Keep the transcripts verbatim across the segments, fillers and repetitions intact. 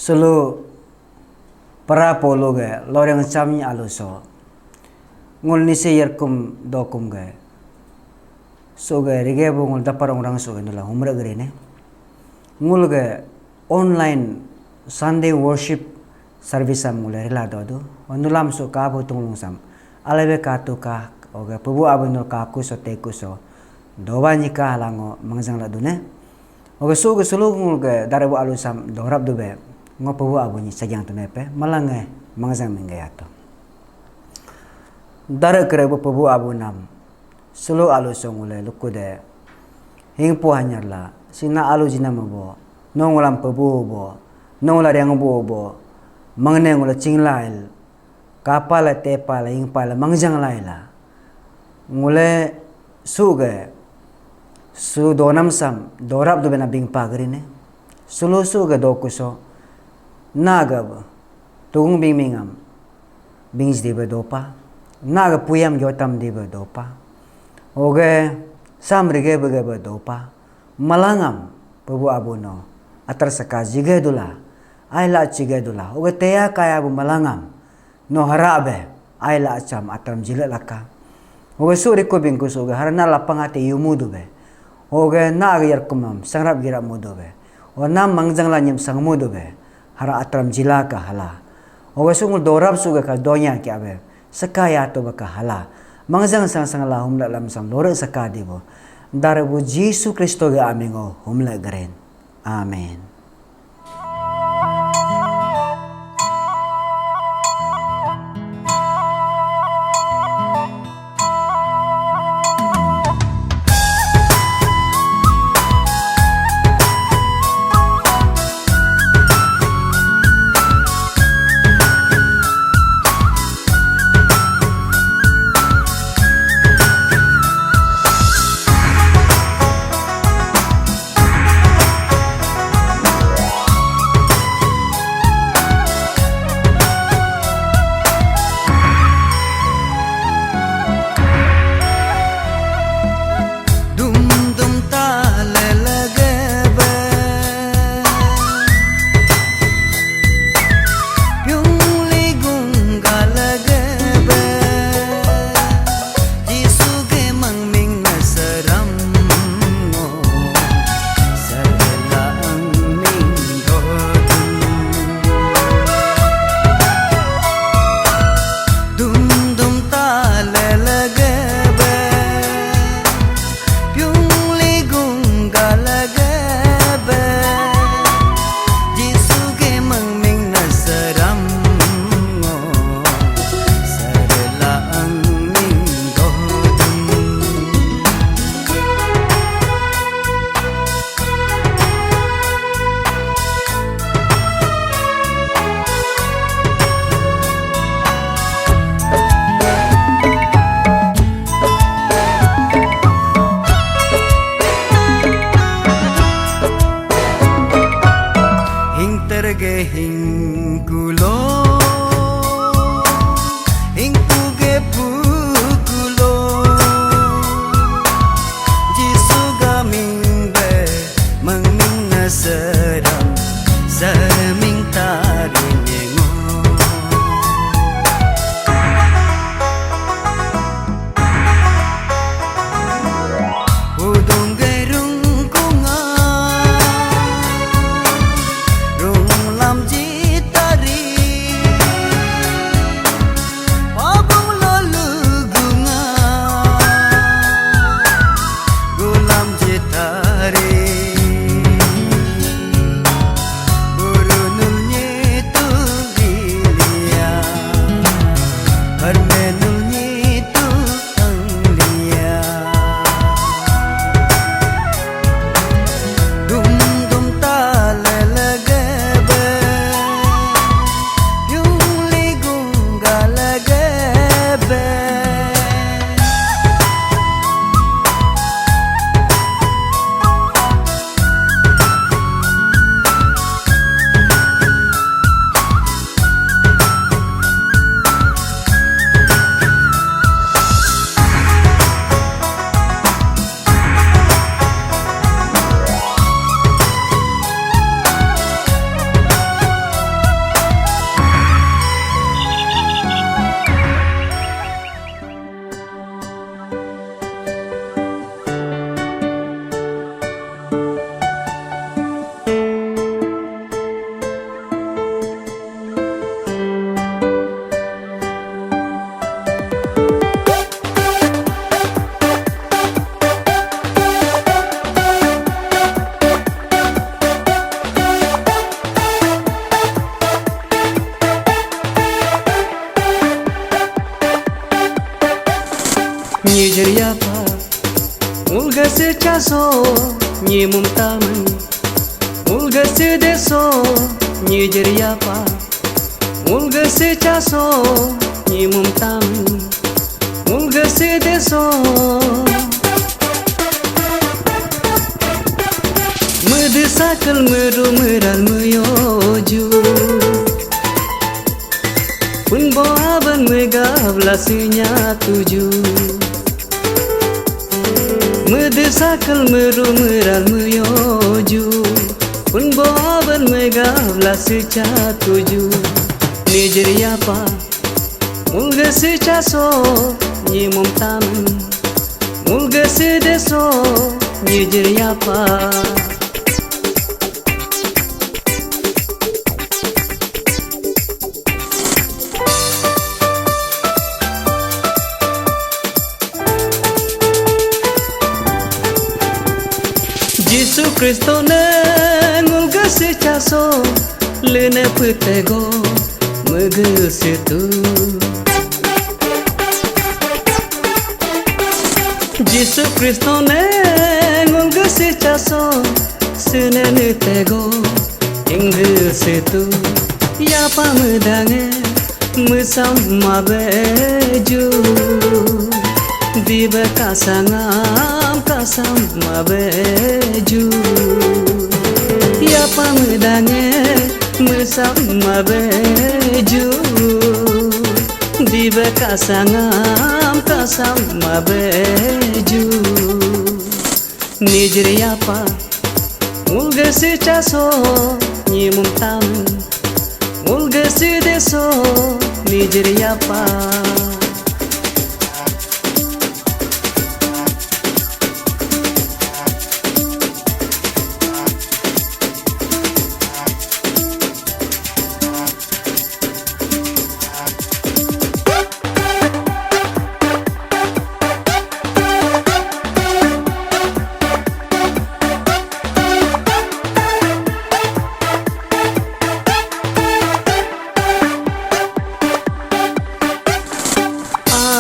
Sulu para polu ge loreng chamni alu so. Ngul nise yerkum dokum ge. So ge rige bu ngul dapar orang so ge nula humre gere ne. Ngul ge online Sunday worship service am ngule rila dodu. Onulam so ka bu tunglung sam. Alebe ka tu ka oge pubu abu nul ka ku so te ku so. Doba ni ka halango mangjang la dune. Oge su ge sulu ngul ge darabu alu sam dorap dube, ngo pebu abu ni sagyang tu nepe, malang nge mangjang mingge ato. Dara kere bu pebu abu nam, sulu alu so ngule luku de, hingpu hanyar la, sina alu jinam bo, nongulam pebu bo, nongula riang bu bo, mangne ngula chinglail, kapa la tepa la ingpa la mangjang lai la. Ngule su ge, su donam sam, dorap du bena bingpa geri ne. Sulu su ge dokuso, na ge tugung bing mingam, bing jdi be dopa, na ge puyam gyotam di be dopa. Oge, sam rige be ge be dopa. Malangam, pebu abu no, atar saka jige dula, ai la chige dula, oge teya kaya bu malangam, no hara be, ai la acham atar jile laka. Oge su riku bingku su oge hara na lapang ate yumu du be, oge na age yarkumam, sangrap girap mu du be, o nam mangjang la nyem sangmu du be, hara atar jila ka hala. Oge su ngul dorap su ge ka donya ki abe, saka ya to baka hala. Mangjang sang sang la humla lam sam lore saka dibo. Darabu Jisu Kristo ge amingo humla geren. Amen. Secha so nyimum tamen, mulga sede so nyijir yapa. Mulga secha so nyimum tamen, mulga sede so. Mede sakal meru meral meyoju. Pun bo aban megabla senya tuju. Mede sakal meru meral meyoju. Pun bo aban megabla secha tuju. Nijir yapa. Mulga secha so nyimum tamen. Mulga sede so nyijir yapa. Jisu Kristo ne ngulga secha so lene petego mege setu. Jisu Kristo ne ngulga secha so sene ne tego ingge setu. Yapa medange mesam mabeju. Dibe kasangam kasam mabeju. Yapa medange mesam mabeju. Dibe kasangam kasam mabeju. Nijir yapa. Mulga secha so nyimum tamen. Mulga sede so nijir yapa.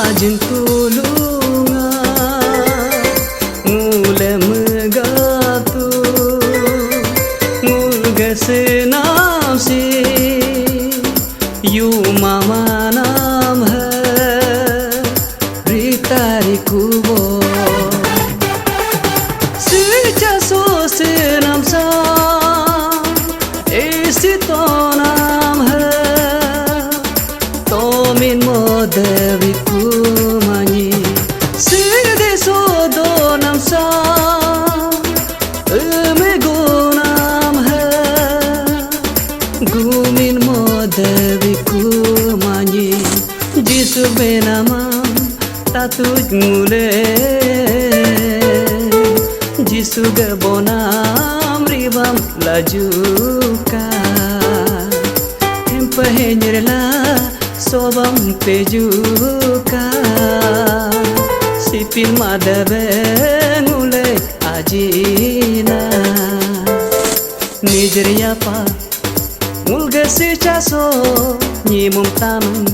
Ajin tulunga ngule megatu ngulga senam si yu mama nam hai. Ritari kubo. Secha so senam sa. Esi tonam ha. Tomin mo devi kumani. Sede so donam sa. Eme gunam ha. Gumin mo devi kumani. Jisu benamam tatuj ngule. Jisu ge bonam ribam lajuka. Hempe henyerla sobam pejuka. Sipil madabe ngule ajina. Nijir yapa. Mulga secha so nyimum tamen.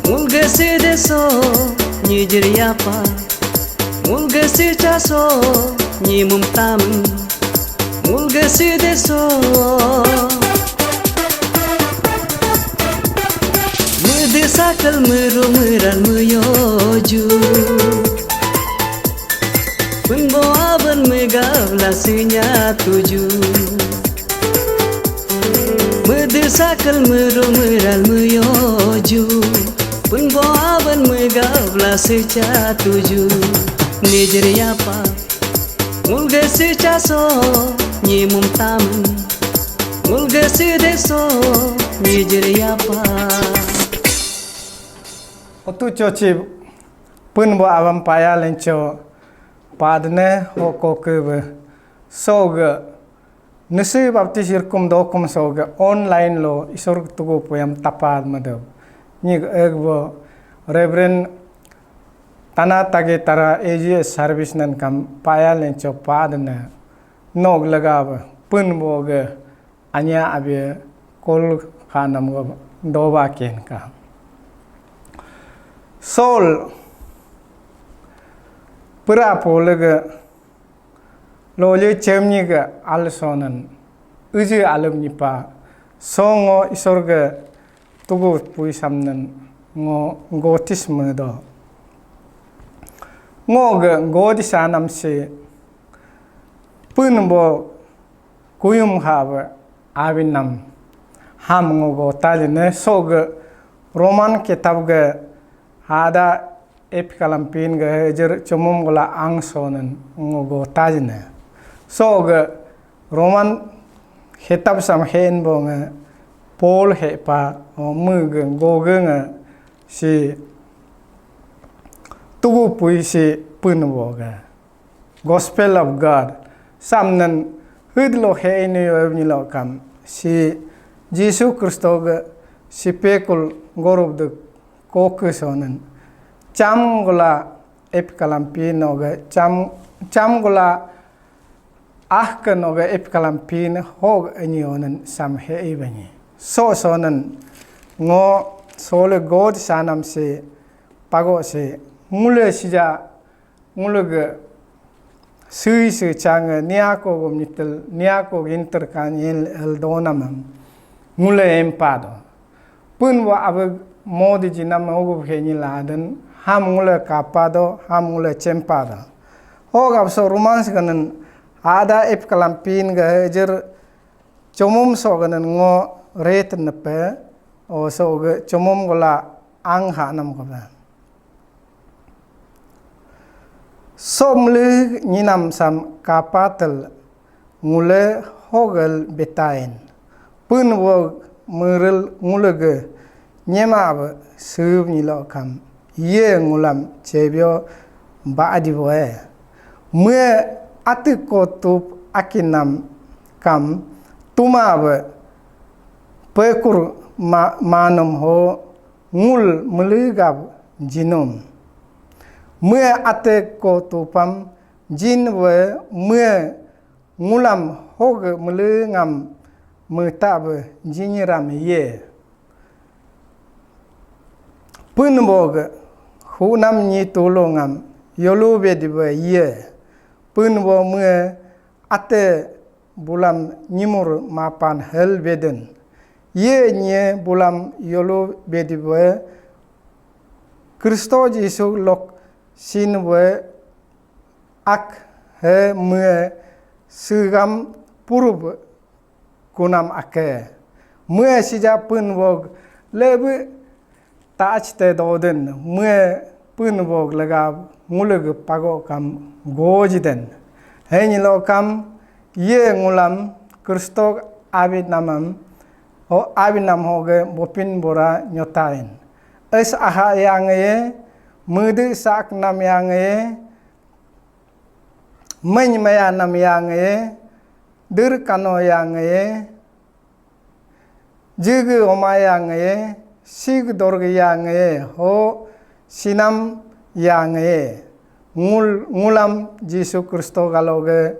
Mulga sede so nyijir yapa. Mulga secha so nyimum tamen. Mulga sede so. Mede sakal meru meral meyoju. Pun bo aban megabla senya tuju. Mede sakal meru meral meyoju. Pun bo aban megabla secha tuju. Nijir yapa. Mulga secha so nyimum tamen. Mulga sede so nijir yapa. Otu chochi pun bo abam paya lencho padne hoko kebe soge. Nisi Baptist irkum dokum soge online lo isor tugu puyam tapad madu. Nyig egbo Reverend Tana Tage Tara A G S service nan kam paya lencho padne nog lagab pun boge anya abi kol khanam go doba ken ka. Saul pura polege Loli chemni ga alsonan uji alum nipa songo isor ga tugu pui samnan ngo gotis medo. Ngo ga godis anam si pun bo kuyum haba awin nam ham ngo go taline so ga Roman kitab ga hada epikalampin ga hajar chumum gula angsonan ngo go tajine. So ga Roman hetab sam hen bo nga Paul he pa mu ga go ga nga si tugu pui si pun bo ga Gospel of God. Samnan hudlo he ini yo ni lo kam si Jisu Kristo ga si pekul gorup de koke sonan cham gula epikalampi noga cham cham gula ah ke noga epikalampi ne hog anyi onan sam he ibani. So sonan ngo sole God sanam se pago se ngule sija ngule ge sui sui chang niako gom nitel niako ginter kan yen el donamam ngule empado. Pun wa abe modi jinam ogu he ni laden ham ngule kapado ham ngule chempado. Hogap so romans ganen ada ep kalampin ga hajar chomum so ganen ngo ret nepe o so ga chomum gola ang ha nam gobe. Somle nyinam sam kapatel ngule hogel betain. Pun wog merel ngulege nyema be sub nyilo kam ye ngulam chebio ba adi boe. Mue ati ko tup akinam kam tuma be pekur ma, manum ho ngul melegab jinum. Mue ate ko tupam jin we mue ngulam hoge melengam meta be jinyiram ye. Pun boge hunam nyi tulungam yolu bedi be ye. Pun bo mue ate bulam nyimur mapan hel beden. Ye nye bulam yolu bedi be Kristo Jisu lok sin be ak he mue segam purub kunam ake. Mue sija pun wog lebe taach te doden mue pun wog lega nguleg pago kam gojiden. Henyilo kam ye ngulam Kristo abinamam ho abinam hoge bopin bora nyotain. Es aha yang ye mede sak nam yang ye meny maya nam yang ye der kano yang ye jege oma yang ye sig dorge yang ye ho sinam yang ye ngul ngulam Jisu Kristo galoge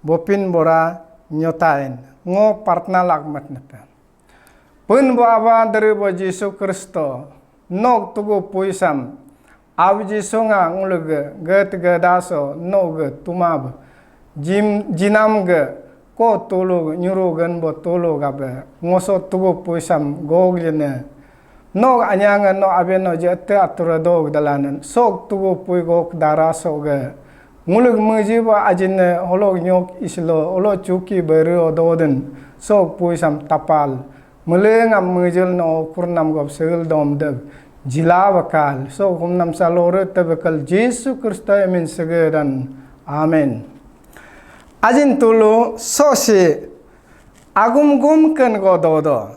bopin bora nyotain ngo partna lak mat nepe. Pun bo aba deri bo Jisu Kristo nok tugu puisam Ab Jisu nga ngulege get gedaso no ge tumab jim jinam ge ko tulu nyuru gen bo tulu gabe ngoso tugu puisam gog jene. Nog anyang no abe no je te atura dog dalanen sok tugu pui gok dara so ge ngulug meji ba ajin holog nyok islo olo chuki beru ododen sok puisam tapal. Melengam mejel no kurnam gop segel dom deg jila bakal so humnam salore tebekal Jisu Kristo emin segedan. Amen. Ajin tulu so si agum gum ken go dodo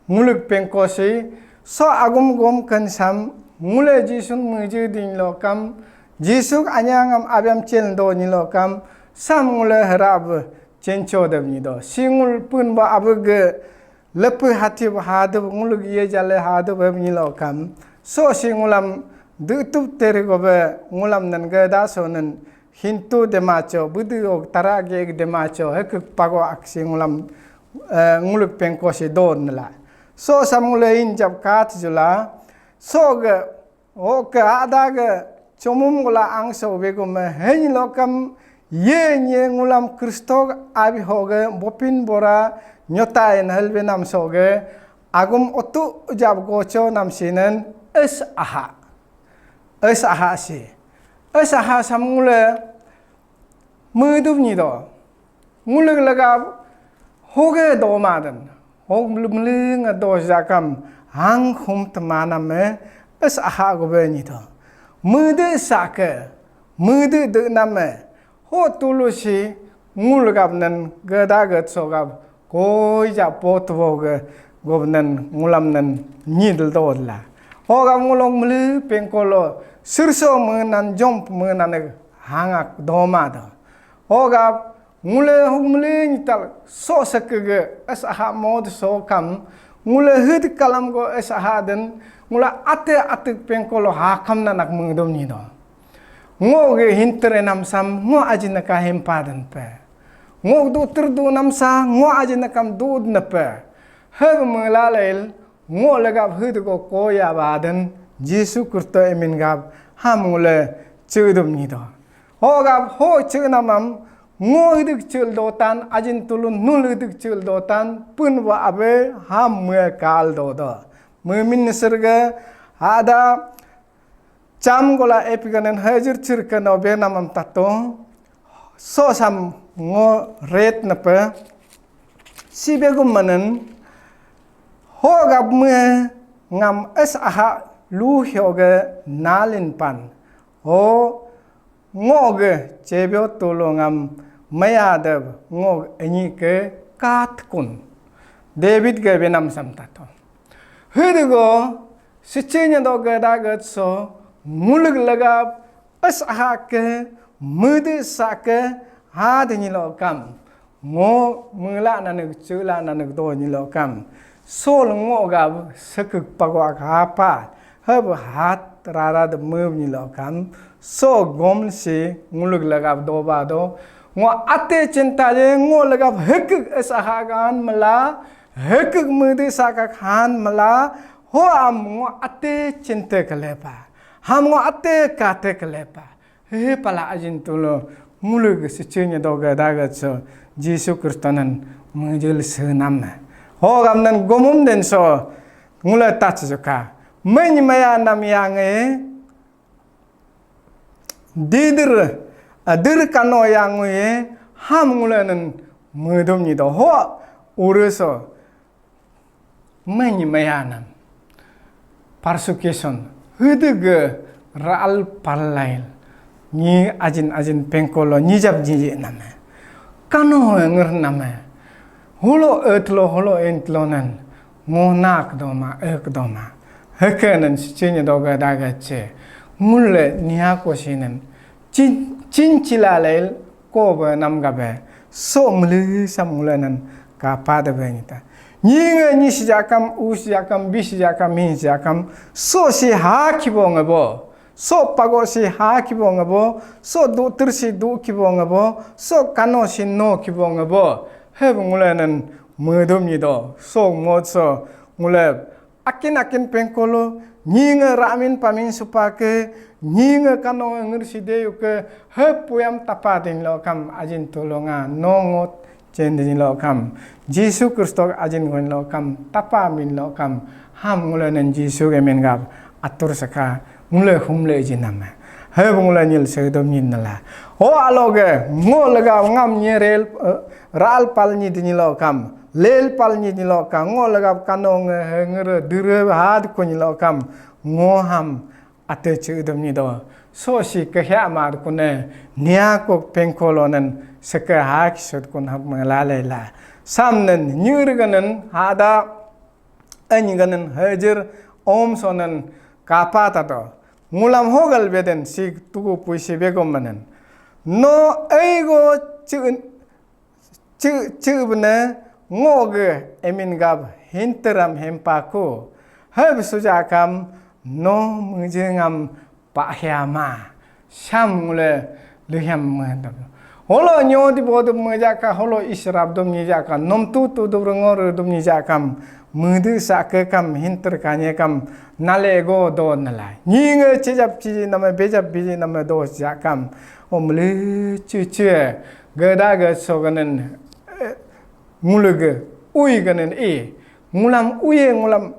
nguluk pengko si so agum gum ken sam ngule Jisun meje ding lo kam Jisu anyangam abiam chel do ni lo kam sam ngule herab chencho deb ni do si ngul pun ba abege lepe hati ba hadeb nguluk ye jale hadeb heb nyilo kam so si ngulam dutup teri gobe ngulam nan geda so nan hintu demacho budu og tara ge demacho hek pago aksi ngulam nguluk pengko si don la so sam ngule injab kat jula so ge oke ada ge chomum gula angso begum henyilo kam Ye nye ngulam Kristo abi hoge bopin bora nyota en helbe nam soge agum otu jab gocho nam sinen es aha. Es aha si. Es aha sam ngule mudum nyi do. Ngule lega hoge do maden. Hog mlung do jakam hang hum temanam me es aha gobe nyi do. Mude sake, mude de nam me ho tulusi ngul gab nen geda ged so gab koi ja po tuwo ge gob nen ngulam nen nyidel do la. Ho gab ngulong mele pengkolo sirso menan jomp menan hangak doma do. Ho gab ngule huk mele nyital so sekege es aha mod so kam ngule hid kalam go es aha den ngula ate ate pengkolo hakam nanak mengdom nyi do. Ngo ge hintere nam sam ngo ajin naka hempa den pe. Ngo du ter du nam sa ngo ajin nakam du ne pe. Hege mela lel ngo legap hid go koya ba den Jisu Kristo emin gap ham ngule chudum nyi do. Ho gap ho chunamam ngo hidik chul dotan ajin tulun nul hidik chul dotan pun wa abe ham me kal do do. Memin serge ada Cham gola epiganen hajir chirka no benamam tato. So sam ngo ret napa. Si begum manen ho gab me ngam es aha lu hyoge nalin pan. Ho ngo ge chebyo tolo ngam maya deb ngo enyi ke kat kun. David ge benam sam tato. Hidigo Sichinya do gada gatso nguluk lagap es aha ke mede sa ke ha de nyilo kam ngo mela nanuk chula nanuk do nyilo kam sol ngo gab sekuk pago ak hapa hab hat rara de me nyilo kam so gom si nguluk lagap do ba do ngo ate chinta je ngo lagap hekuk es aha gan mela hekuk mede sa ka khan mela Ho am ngo ate chinte kelepa. Ham ngo ate kate kelepa. He pala ajin tulo ngulu ge sichinya doga daga so Jisu Kristo nan mujil senam. Ho gam nan gomum den so ngula tach joka. Meny maya nam yang e didir adir kano yang e ham ngula nan mudum ni do ho uruso. Many mayanam persecution hidege raal palail ni ajin ajin pengkolo nijab niji name kano ngername holo etlo holo entlo nan ngonak doma ek doma heke nan sichinya doga daga che ngule niako sinen chin chin chilalail Kobe nam gabe so mele sam ngule nan kapa de be nyita. Nyi nge nyi sijakam u sijakam bi sijakam hin sijakam so si ha kibo ngebo. So pago si ha kibo ngebo. So du ter si du kibo ngebo. So kano si no kibo ngebo. Heb ngule nan medum nyido. So mod so ngule Akin akin pengkolo, nyi nge ramin pamin supake, nyi nge kano nge ngersi deyu ke, he puyam tapa din lo kam ajin tulunga, nongot chen din lo kam. Jisu Kristo ajin gon lo kam, tapa min lo kam, ham ngule nen Jisu ke min gab, atur saka, ngule humle jinam. He ngule nyil sedom nyin nala. Ho aloge, ngo lega ngam nye rel, eh, ral pal nyi din lo kam. Lel pal nyi nyi lo ka ngo lagap kano nge he ngere dire had ko nyi lo kam ngo ham ate che udam nyi do. So si ke hya mar ko ne nia ko pengko lo nen seke ha ki sut kun hap me la le la. Sam nen nyur ga nen hada ani ga nen hajir om so nen kapa ta do. Ngulam hogal beden si tugu pui si begom manen. No eigo che Chih chih bene ngo ge emin gab hinteram hempa ku. Heb sujakam no mujengam pahyama. Sam ngule lihyam mendam. Holo nyo di bodum mejaka holo israb dum nyijaka nom tu tu dum rengo dum nyijakam. Mudu sa ke kam hinter kanye kam nale go do nala. Nyinge chejap chiji nama bejap biji nama do ja kam. Om le chu chu gada ga soganen, eh, ngulege ui ganen e. Ngulam uye ngulam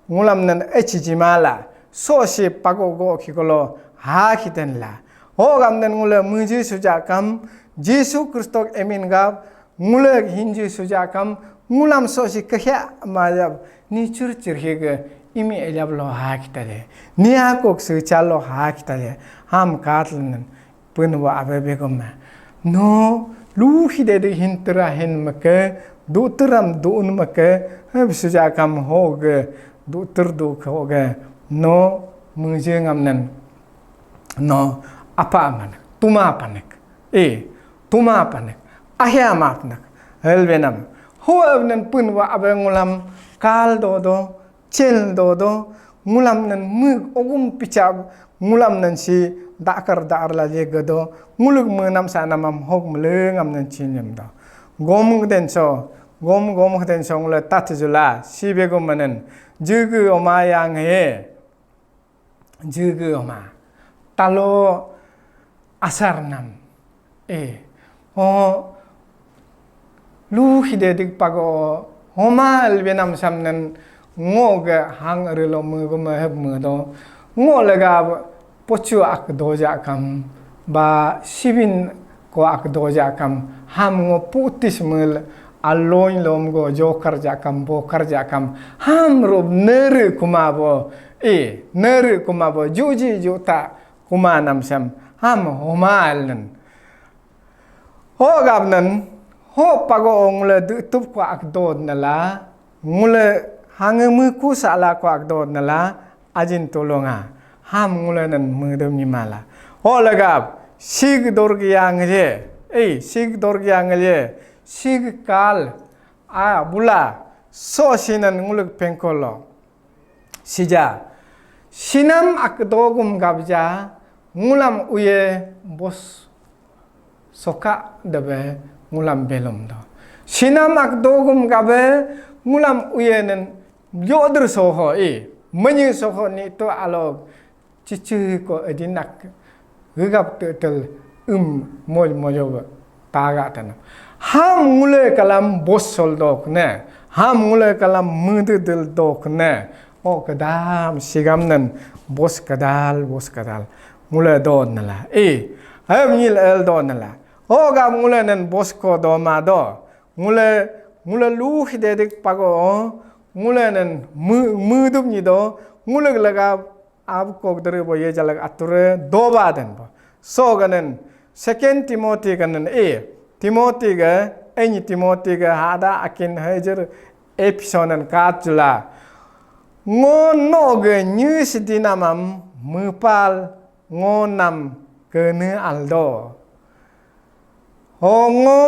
ngulam nan e chiji mala. So si pago go kikolo ha kiten la. Ho gam nan ngule muji suja kam Jisu Kristok emin gab ngule hinji suja kam ngulam so si kehya majab ni chur chir hege imi ejab lo ha kitale. Ni akok sucha lo ha kitale. Ham katlan pun wa abe begom ma. No lu hide de hintra hin make, du teram du un make, heb suja kam hoge, du ter du hoge, no muje ngam nan. No apa manek, tuma panek, e, tuma panek, ahya mapnek, helvenam. Ho evnen pun wa abe ngulam kal do do, chel do do, ngulam nan mug ogum pichab, ngulam nan si dakar dar la je gado, nguluk menam sa namam hok melengam nan chinyam do. Gom den so, gom gom den so ngule tat jula, si begum manen, jugu oma yang he. Jege homa talo asar nam. E, ho lu hide dik pago homa elbenam sam nen ngo ge hang relo me go me heb me do. Ngo lega pochu ak doja kam ba sibin ko ak doja kam ham ngo putis mel aloin lom go jokar ja kam bokar ja kam ham rob nere kuma bo. E, nere kuma bo juji juta kuma nam sem ham homa alnen. Ho gab nan, ho pago ngule du tup ko ak dod nala, ngule hange mu ku sala ko ak dod nala, ajin tulunga, ham ngule nan mudum ni mala. Ho lagab, sig dorgi yang je, e, sig dorgi yang je, sig kal, a, bula, so sinan nguluk pengkolo. Sija, sinam ak dogum gabja, ngulam uye bos soka debe ngulam belum do. Sinam ak dogum gabe ngulam uye nen joder soho e, menye soho ni to alog cici ko edinak. Gegap tetel um moj mojo taga tanam. Ham ngule kalam bos sol dok ne. Ham ngule kalam mede del dok ne. O kedam sigam nen bos kedal, bos kedal. Ngule do nala. E, ham nyil el do nala. O gam ngule nen bos ko do ma do. Ngule, ngule lu hidedik pago. Ngule nen mu, mudup nyi do. Ngule lega Ab kok dere bo ye jalak ature doba den bo. So ganen Second Timothy ganen e. Timothy ga, eni Timothy ga hada akin hajar episonan kat jula. Ngo no ga nyus dinamam mupal ngo nam kene aldo. Ho ngo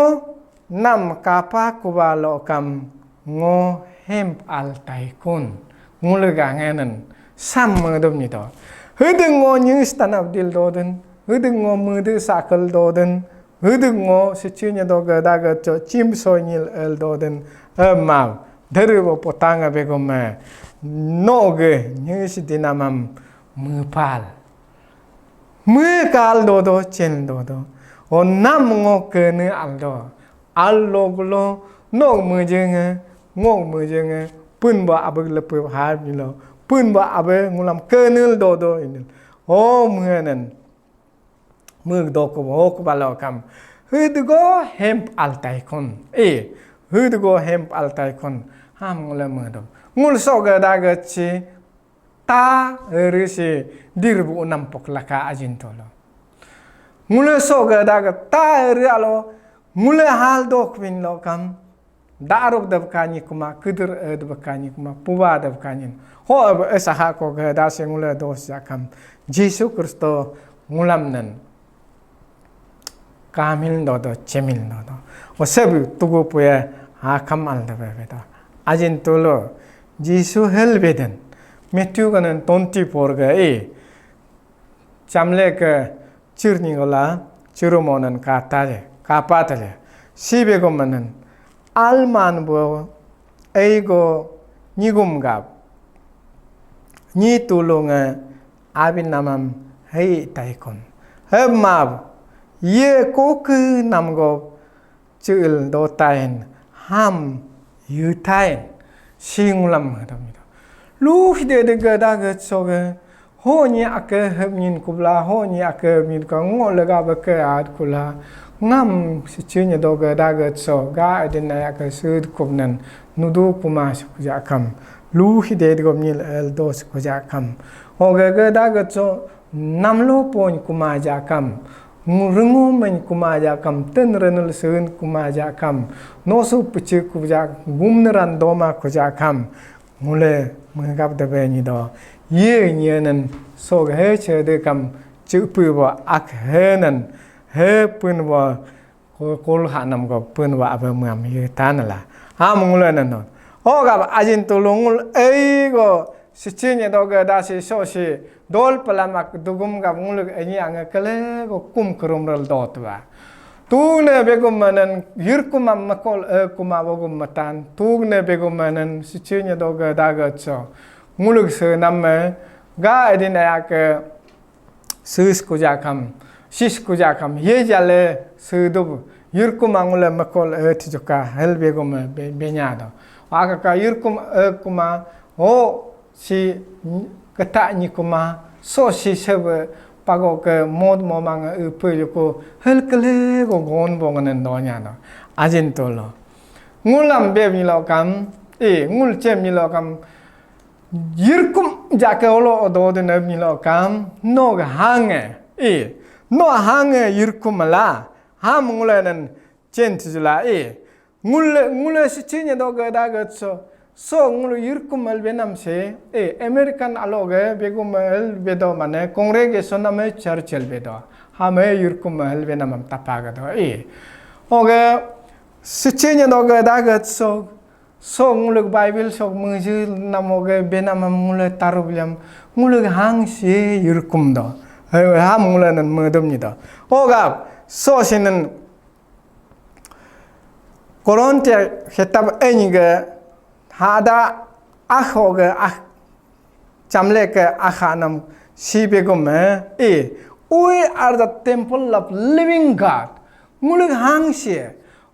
nam kapa kuba lokam ngo hemp altai kun. Ngulega ngenen sam mengedum ni to. Hidung ngo nyus tanap dil doden. Hidung ngo mede sakal doden. Hidung ngo secinya doga daga cho cim so nyil el doden. Emam. Dere bo potanga begome. Noge nyus dinamam mepal. Mekal dodo, chen dodo. O nam ngo kene aldo. Allo gulo, nok mejenge, ngok mejenge, pun ba abeg lepe hab nilo. Pun ba abe ngulam kenel dodo inil. O menen. Meg doko hok balo kam. Hidgo hemp altai kon. E, hidgo hemp altai kon. Ham ngule medo. Ngul soga daga chi. Ta eri si dirbu nampok laka ajin tolo. Ngule soga daga ta eri alo ngule hal dok win lo kam. Daruk debka ni kuma, kudur e debka ni kuma, puba debka ni. Ho ebe esaha ko ga da se ngule dos ya kam. Jisu Kristo ngulam nen. Kamil dodo, chemil dodo. O sebu tugu puye ha kamal da bebe da. Ajin tulo Jisu hel beden. Matthew kanan twenty-four ga e. Chamle ke chirni gola chirumonan katale, kapatale. Sibe go manan. Alman bo eigo Nyigum gap. Nyi tulung eh abin namam hei taikum. Heb mab. Ye koke namgo chil do tain ham yu tain singulam hadam ito. Lu hide de gada ge soge. Ho nyi ake heb nyin kubla, ho nyi ake heb nyin ka ngo lega beke ad kula. Ngam sichi nyi do gada ge so ga adin na ake sud kubnen nudu kuma sikuja kam. Lu hide de gom nyil el do sikuja kam. Ho ge gada ge so namlo pon kuma ja kam. Ngu-, rengu men kuma ja kam, ten renul sen kuma ja kam, nosu peche kuja gumneran doma kuja kam. Ngule mengap debe nyi do. Ye nyi nen so he che de kam, chepe bo ak he nen, he pun bo ko-, kol ha nam go pun bo abe muam ye tan la. Ham ngule nen no. Ho gap ajin tulung ngul ei go Sichi nyi do ge da si so si dol pelam ak dugum gap nguluk enyi ange kele go kum kerum rel dot ba. Tugne begum manen yir kuma mekol e kuma bogum matan. Tugne begum manen sichi nyi do ge da ge so. Nguluk se nam me ga edin ayak sis kujakam, sis kujakam, ye jale sedub, yirkum angule mekol e tijuka, hel begum be-, benyado. Akaka yirkum e kuma, o si keta nyikuma, so si sebe pago ke mod momang e pejuku, hel kele go gon bonganen donyado. Ajin tolo. Ngulam beb nyilokam, e, ngul chem nyilokam, yirkum jake olo odo de nab nyilo kam, no ga hange, e, no hange yirkum la, ham ngule nan chen tijula, e, ngule, ngule si chinya do ga da ga so, so ngule yirkum al benam se, e, American alo ga begum al bedo mane, congregation ame church al bedo, hame yirkum al benam am tapa ga do, e, oga si chinya do ga da ga so, So nguluk Bible sok mengji namo ge benam am ngule tarup liam nguluk hang si yirkum do. Hai, ham ngule nan mengedum nyi do. Ogap, so sinen Korintia kitab eny ge hada ah ho ge ah chamle ke akhanam si begum, eh, eh, we are the temple of living God. Nguluk hang si.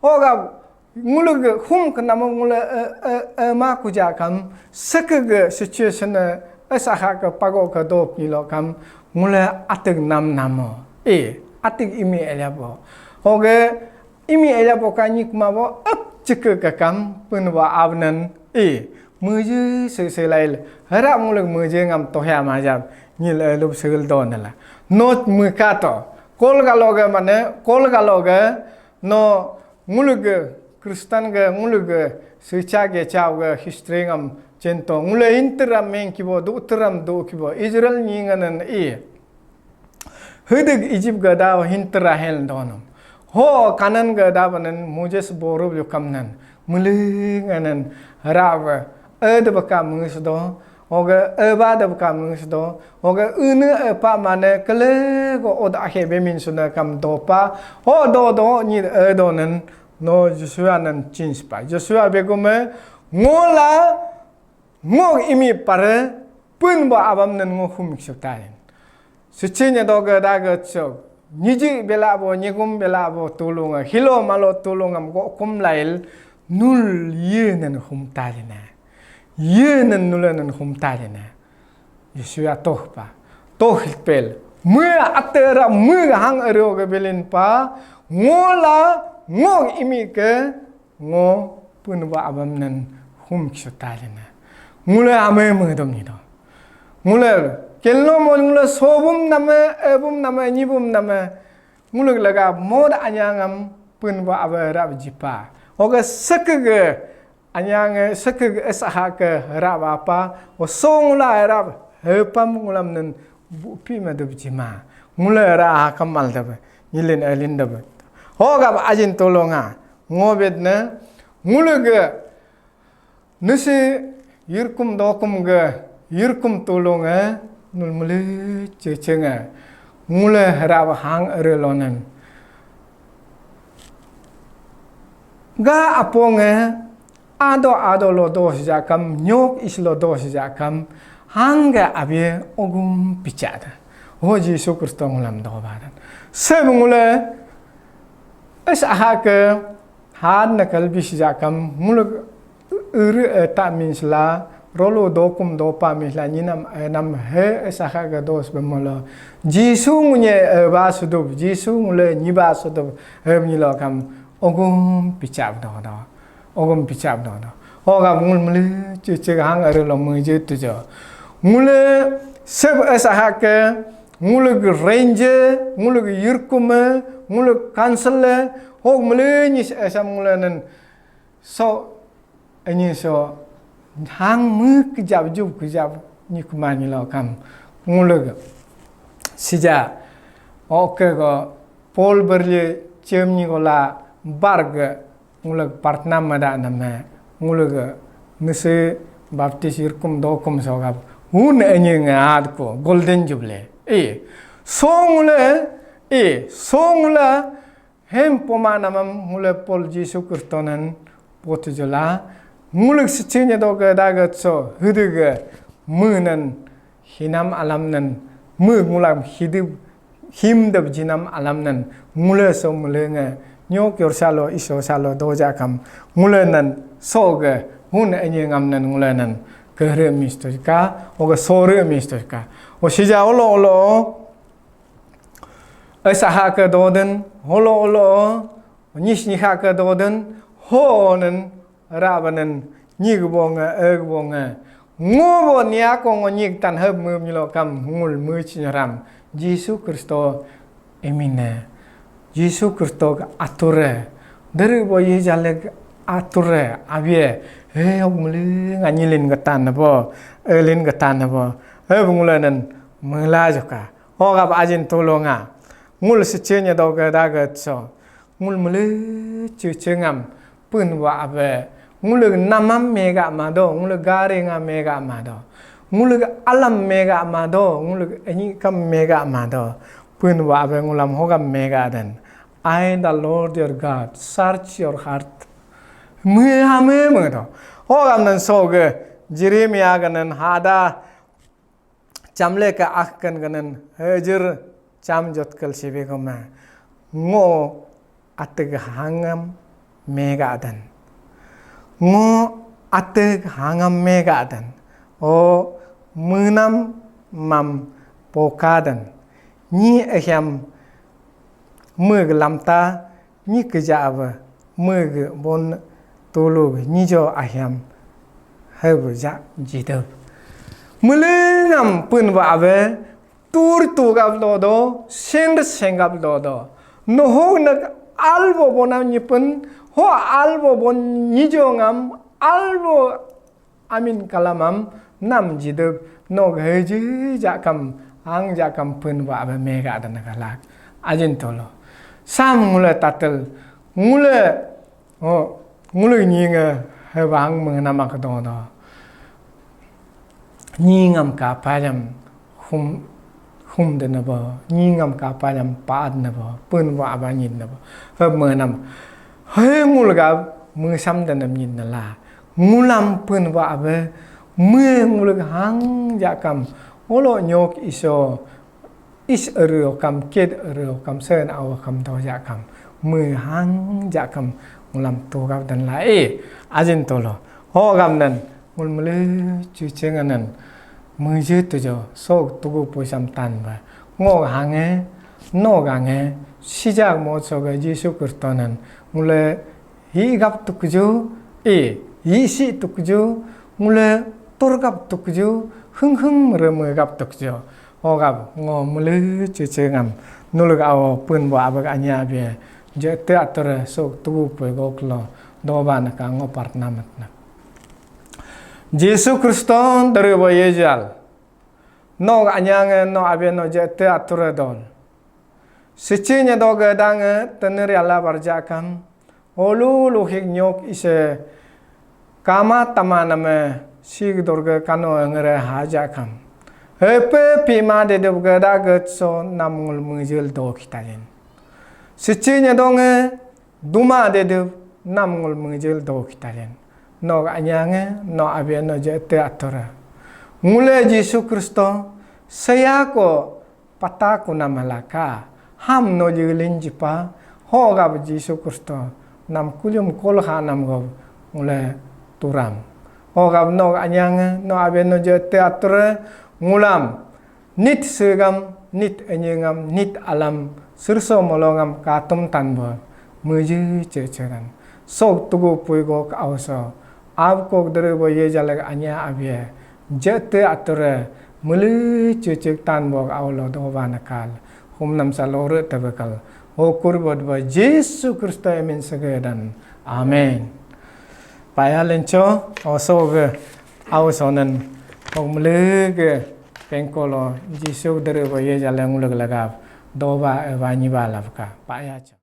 Ogap, nguluk hum ke nama ngule, eh, eh, eh, ma kuja kam, seke ge situation, eh, eh, saha ke pago ke dop nilo kam, ngule atik nam namo. Eh, atik imi eliabo. Oge, imi eliabo ka nyik ma bo, ep ceke ke kam, pun wa abnen, eh, meje se se lail, harap nguluk meje ngam tohya majab, nyil elup segel do nela. Not mekato, kol galo ge mane, kol galo ge, no, nguluk ge, Kristen ge, nguluk ge, secha ge chao ge, history ngam cento, ngule interam meng kibo, du teram du kibo, Israel nyinganen i. Hideg Egypt ga da hinter Rahel donum. Ho Kanan ga da banan Moses borup yukam nan. Muling anan rab ed baka menges do. Oga eba da baka menges do. Oga ene epa mane kele go od ahe bemin suna kam dopa. Ho do do nyi edonan no Joshua nan chins pa. Joshua begume ngola Ngok imi pare pun bo abam nen ngo humik sutayin. Suci nya doge dage chok. Nyiji bela bo, nyigum bela bo tulung, hilo malo tulung am go kum lail nul ye nen hum talina. Ye nen nule nen hum talina. Yesua toh pa. Toh pel. Mue atera mue hang ero ge belin pa. Ngola ngok imi ke Ngo pun ba abam nan hum kiso talina. Ngule ame mengedom ni do. Ngule kelno mo ngule sobum name, ebum name, nyibum name. Ngule lega mod anyangam pun ba abe rab jipa. Oga sekege anyang sekege esaha ke rab apa. O so ngula rab hepam ngulam nan bu pi ma dub jima. Ngule ra ha kamal dab. Nyilin elin dab. Hoga ba ajin tolonga. Ngobet ne, ngulu ge, nisi yirkum dokum ge, yirkum tulung e, nul muli ceceng e, ngule rab hang ere lonen. Ga apong e, ado ado lo do sija kam, nyok is lo do sija kam, hangga abie ogum picha da. Ho Jisu Kristo ngulam do badan. Seb ngule, es aha ke, had na kalbi sija kam, ngule uru, eh, ta min sila, rolo dokum dopa min sila, nyinam, eh, nam he, es aha ke dos bemolo. Jisu ngunye, eh, ba sudup, Jisu ngule nyiba sudup, eh, nyilo kam, ogum picha do do. Ogum picha do do. Hoga ngul mele, che, che, hang are lo meje tu jo. Ngule, seb es aha ke, ngule ge renje, ngule ge yirkume, ngule ge kansel le, hog mele nyi esam ngule nen. So, enyi so, hang me kejap, jup kejap, nyi kumani lo kam. Ngule ge. Sija, oke go, Paul berli cem nyi gola, bar ge, ngulak partna mada name, ngulak nisi baptis irkum dokum sogap, hun enyi nge ad ko, golden jubilee. E, so ngule, e, so ngule, hem poma namam ngule Paul Jisu Kristonen potu jula, ngulak sichinya doge daget so, hidege, munen, hinam alam nen, me ngulam hidib, him deb jinam alam nen, ngule so mule nge, nyok yor salo, iso salo, doja kam, ngule nen, so ge, hun enye ngam nen, ngule nen, kehre mistojka, oge sore mistojka. O sija olo olo, esaha ke doden, holo olo, nyis nyiha ke doden, ho nen, Rabanen, nyik bonge, eg bonge. Ngo bo niako ngo nyik tan hep mem nyilo kam ngul much nyaram. Jisu Kristo emine. Jisu Kristo ke ature. Deri bo ye jalek ature. Abie. He, ok muli nga nyilin ke tan bo. Elin ke tan bo. He, bungulanen mela joka. Ho gab ajin tolonga. Ngul secenya doge daget so. Ngul mele cece ngam. Pun wa abe. Nguluk namam mega mado, nguluk garing mega mado. Nguluk alam mega mado, nguluk enyikam mega mado. Pun wa abe ngulam hogam mega den. I, the Lord your God, search your heart. Mui hame mado. Hogam nan soge, Jeremia ganan hada, chamle ka ahkan ganan hejir cham jotkel sibe gome. Ngo ateg hangam mega adan. Ngo ateg hangam mega adan. O menam mam poka adan. Nyi ehyam meg lamta Nyi keja aba, mege bon tulu nyijo ahyam, hebe ja jideb. Melengam pun ba abe, tur tugap dodo, send sengap dodo. Nohok nak albo bonam nyipun, ho albo bon nyijo ngam, albo Amin kalamam nam jideb nog heji jakam ang jakam pun ba abe mega dan kalak. Ajin tolo. Sam ngule tatel ngule, oh, ngule nyinge hebang mengenama kedodo. Nyingam ka payam hum hum de nabo, nyingam ka payam paat nabo, pun wa aba nyin nabo. Hep menam. He ngul ga mesam de nam nyin nala. Ngulam pun wa abe, me ngul hang jakam. Olo nyok iso, is eru kam, kid eru kam, sen awa kam do jakam. Me hang jakam ngulam tugap dan la. Eh, ajin tolo. Ho gam dan. Ngul mele cucing anan. Meje tujo sok tugu puisam tan ba. Ngo hange, no gange, sijak mo soga Jisu Kristo nan. Ngule hi gap tukju, e, hi si tukju, ngule tur gap tukju, heng heng reme gap tukju. Ho gap ngo mele cucing am. Nulga awo pun bo abag anya be. Je te atur sok tugu pui gok lo. Doba naka ngo partna matna. Jisu Kristo dari bo yejal. No anyang no abe no je te atur dol. Sichi nya do gedang tenir yala barjakam. Olu luhik nyok ise kama tama name sig dorge kano ngere hajakam. Hepe pima de dub geda getso nam ngul mengejel do kitalin. Sichi nya donge Duma de de nam ngul mengejel do kitalin. Nog anyang, no abia no je te atur. Ngule Jisu Kristo, saya ko pata kunam halaka, ham no jilin jipa, hogab Jisu Kristo, nam kulium kolha nam gob, ngule turam. Hogab nog anyang, no abia no je te atur, ngulam, nit segam, nit enyengam, nit alam, sirso molongam katum tanbo, meje ceceran. Sok tugu puigo ka auso, ab kok dere bo ye jalag anya abie, jete ature, mele cecek tanbo ka aulo doba nakal, humnam salore tebekal, hokur bodba Jisu Kristo emin segedan. Amen. Paya lencho, oso ge, ausonen, hok mele ge, pengkolo, Jisu dere bo ye jale ngulek lagap, doba eba nyiba labka, paya cho.